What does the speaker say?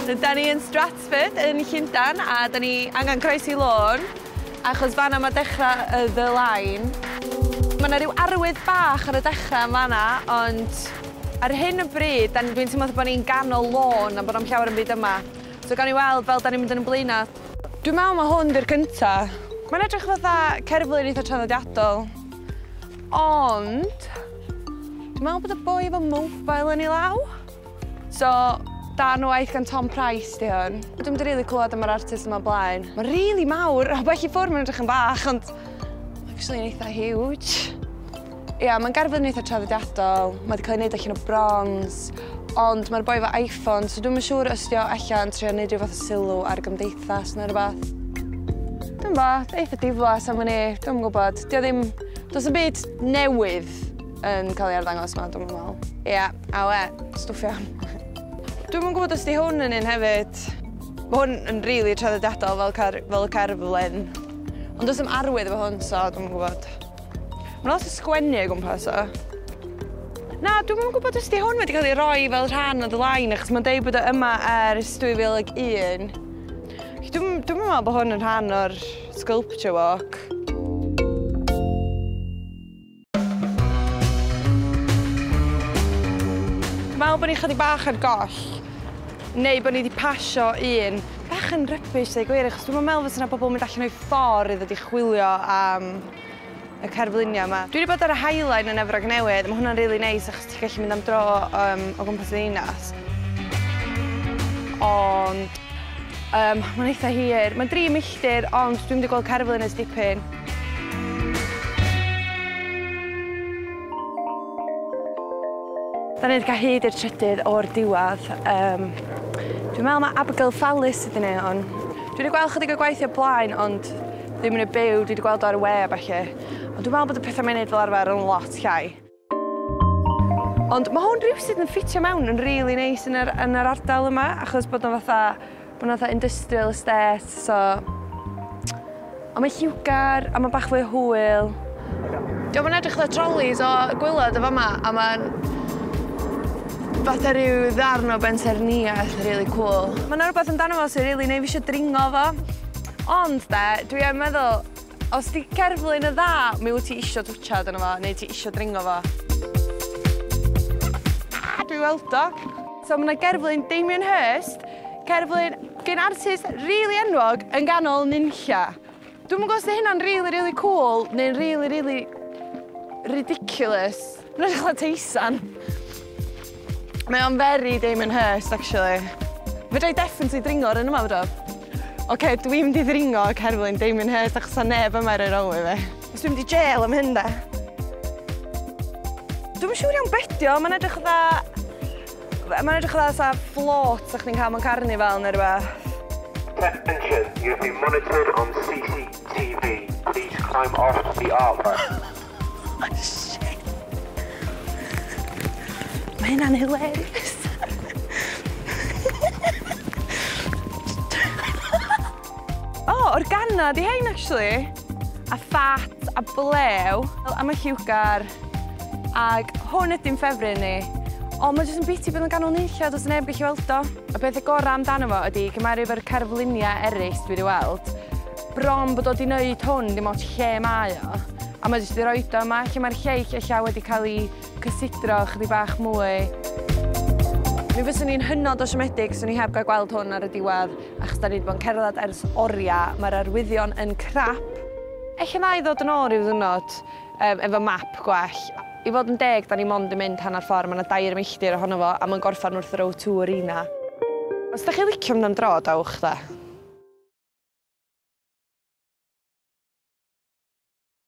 Da ni yn Stratford yn Llundain a da ni angen croesi lôn achos fan'na ma' dechra y The Line. Ma' 'na ryw arwydd bach ar y dechra yn fan'na ond ar hyn o bryd 'dan dwi'n teimlo fatha bo' ni'n ganol lôn a bod na'm llawer 'm byd yma. So gawn ni weld fel 'dan ni'n mynd yn 'yn blaena'. Dwi'n me'wl ma' hwn 'di'r cynta. Mae'n edrych fatha cerflun eitha traddodiadol. Ond dwi'n me'wl bod y boi efo mobile yn ei law. So darn o waith gan Tom Price 'di hwn. Dwi'm 'di rili clywed am yr artist yma o blaen. Mae'n rili mawr, o bell i ffwrdd mae'n edrych yn bach ond actually yn eitha huge. Ia, mae'n gerflun eitha traddodiadol, mae 'di cael ei wneud allan o bronze, ond mae'r boi efo iPhone, so dwi'm yn siŵr os 'di o ella yn trio neud rhyw fath o sylw ar gymdeithas neu rywbeth. Dwi'm bo, eitha diflas am wn i, dwi'm yn gwybod. 'Di o ddim, does 'na'm byd newydd yn cael ei arddangos 'ma, dwi'm yn meddwl. Ia, awe, stwffio. Dwi'm yn gwybod os 'di hwn yn un hefyd. Ma' hwn yn rili traddodiadol fel car- fel y cerflun. Ond does 'na'm arwydd efo hwn, so dwi'm yn gwybod. Ma' lot o sgwennu o gwmpas o. Na, dwi'm yn gwybod os 'di hwn wedi cael ei roi fel rhan o The Line achos mae'n deud bod o yma ers 2001. Dwi'm dwi'm yn meddwl bod hwn yn rhan o'r sculpture walk. Dwi'n meddwl bod ni chydig bach ar goll neu bod ni wedi pasio un bach yn rubbish dweud gwir achos dwi'm yn meddwl fysa 'na bobl yn mynd allan o'i ffordd i ddod i chwilio am y cerfluniau yma. Dwi wedi bod ar y High Line yn Efrog Newydd, mae hwnna'n rili neis achos ti'n gallu mynd am dro o gwmpas y ddinas. Ond mae'n eitha hir. Mae'n 3 milltir ond dwi'm wedi gweld cerflun ers dipyn. Da ni wedi cael hyd i'r trydydd o'r diwedd. Dwi'n meddwl mae Abigail Fallis sydd wedi gwneud hwn. Dwi wedi gweld chydig o gwaith o'r blaen, ond ddim yn y byw, dwi wedi gweld o ar y we a ballu. Ond dwi'n meddwl bod y pethau mae'n neud fel arfer yn lot llai. Ond mae hwn rhywsut yn ffitio mewn yn rili neis yn yr ardal yma, achos bod o'n fatha, bod o'n fatha industrial estate, so. Ond mae'n lliwgar, a mae'n bach fwy o hwyl. Dio'm yn edrych fatha trolleys o gwaelod y fama, a mae'n fatha rhyw ddarn o bensaernïaeth really cool. Mae yna rhywbeth amdano fo sy'n rili neud fi eisiau dringo fo. Ond de, dwi yn meddwl, os di cerflun yn dda, mi wyt ti isio twtsiad arno fo, neu ti isio dringo fo. Ah, dwi weld o. So mae yna gerflun Damien Hirst, cerflun gen artist rili enwog yn ganol nunlla. Dwi'm yn gwybod os 'di hynna'n really, really cool neu'n really, really ridiculous. Mae'n edrych fel teisan. Mae o'n very Damien Hirst, actually. Fedra i definitely dringo'r un yma, fedra. Oce, okay, dwi'n mynd i ddringo cerflun Damien Hirst achos sa neb yma i roi row i fi. Os dwi'n mynd i jail am hyn, de. Dwi'm yn siŵr iawn be 'di o, mae'n edrych fatha sa float sa chdi'n cael mewn carnifal neu rhywbeth. Attention, you have been monitored on CCTV. Please climb off the artwork. Oh, shit. Mae hynna'n hilarious. O, oh, organa di hein, actually. A fat a blew. A mae lliwgar. Ag hwn ydy'n ffefryn ni. Ond mae jyst yn biti bod yn ganol nunlla, does neb gallu weld o. Y peth y gorau amdano fo ydy cymharu efo'r cerfluniau eraill dwi wedi weld, bron bod o wedi wneud hwn dim ots lle mae o. A mae jyst wedi roed o yma, lle mae'r lleill ella wedi cael ei cysidro chydig bach mwy. Mi fyswn i'n hynod o siomedig swn i heb gael gweld hwn ar y diwedd, achos da ni wedi bod yn cerdded ers oriau, mae'r arwyddion yn crap. Ella na i ddod yn ôl rhyw ddiwrnod efo map gwell. I fod yn deg, da ni mond yn mynd hanner ffordd, mae yna 3 milltir ohono fo, a mae'n gorffan wrth yr O2 Arena. Os da chi licio mynd am dro, dawch da.